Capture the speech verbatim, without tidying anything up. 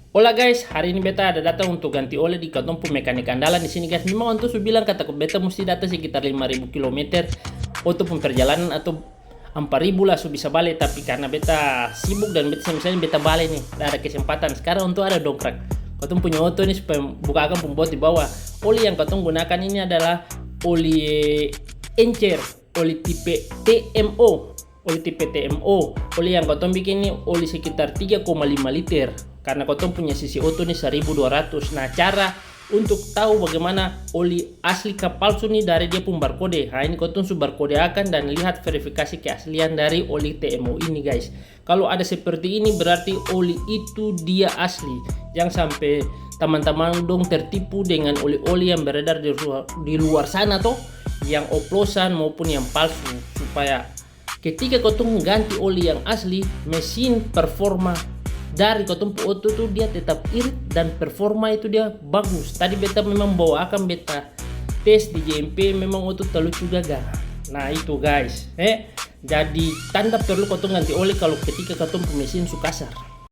Hola guys, hari ini beta ada datang untuk ganti oli di katong pung mekanik andalan di sini guys. Memang antua su bilang kata beta musti datang sekitar lima ribu kilometer, oto pung perjalanan atau ampa ribu lah su bisa bale, tapi karna beta sibuk dan beta seng bisa, beta bale ni, ada kesempatan. Sekarang antua ada dongkrak katong punya oto ni supaya buka akang pung bot di bawah. Oli yang katong gunakan ini adalah oli encer, oli tipe T M O. Oli tipe T M O, oli yang katong biking ni oli sekitar tiga koma lima liter. Karna katong punya sisi oto ni seribu dua ratus. Nah, cara untuk tahu bagaimana oli asli ka palsu ni dari dia pung barkode. Ha, ini katong su barkode akang dan lihat verifikasi keaslian dari oli T M O ini, guys. Kalau ada seperti ini, berarti oli itu dia asli. Jang sampe tamang-tamang dong tertipu dengan oli-oli yang beredar di luar, di luar sana to, yang oplosan maupun yang palsu, supaya ketika katong ganti oli yang asli, mesin performa dari katong pung oto tu dia tetap irit dan performa itu dia bagus. Tadi beta memang bawa akang beta tes di J M P, memang oto talalu gaga. Nah, itu guys, eh, jadi tanda perlu katong ganti oli kalau ketika katong pung mesin su kasar.